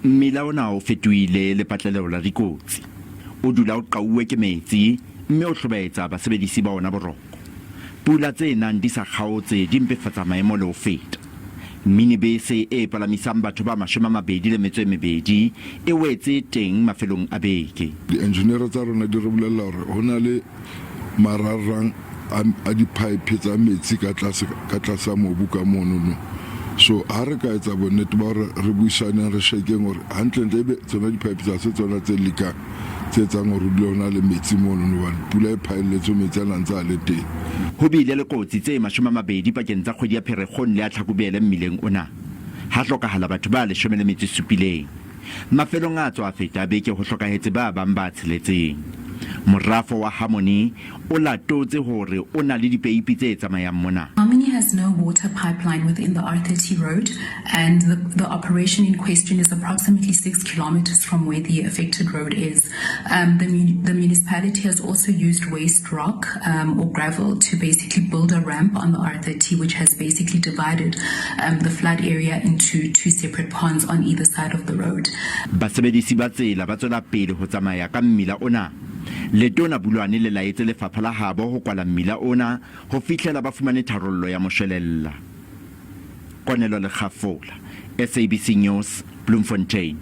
Mmila ona o fetohile lepatleleo la dikotsi. O dula o qauwe ke metsi mme o hlobaetsa basebedisi ba ona boroko. Pula tse nang di sa kgaotse di mpefatsa maemo le ho feta. Minibese e palamisang batho ba 28 e wetse teng mafelong a beke. Di-engineer tsa rona di re bolella hore ho na le mararang a di-pipe tsa metsi ka tlase ka tlasa mobu ka monono. So ha re ka etsa bonnete ba hore re buisaneng re shekeng hore hantlentle ebe tsona di-pipe tsa se tsona tse likang tse etsang hore o dule ho na le metsi monono hobane pula e phaelletse metsi a na ntse a le teng. Ho bile le kotsi tse 20 pakeng tsa kgwedi ya Pherekgong le ya Tlhakubele mmileng ona. Ha hlokahala batho ba 17. Mafelong a tswa feta beke ho hlokahetse ba bang ba tsheletseng. Morafo wa Harmony o latotse hore o na le dipeipi tse tsamayang mona. Harmony has no water pipeline within the R30 road and the, the operation in question is approximately 6 kilometers from where the affected road is. The, the municipality has also used waste rock or gravel to basically build a ramp on the R30, which has basically divided the flood area into two separate ponds on either side of the road. Basebedisi ba tsela ba tswela pele ho tsamaya ka mmila ona. Letona Bulwane le laetse lefapha la habo ho kwala mmila ona ho fihlela ba fumane tharollo ya moshwelella. Konelo Lekgafola, SABC News, Bloemfontein.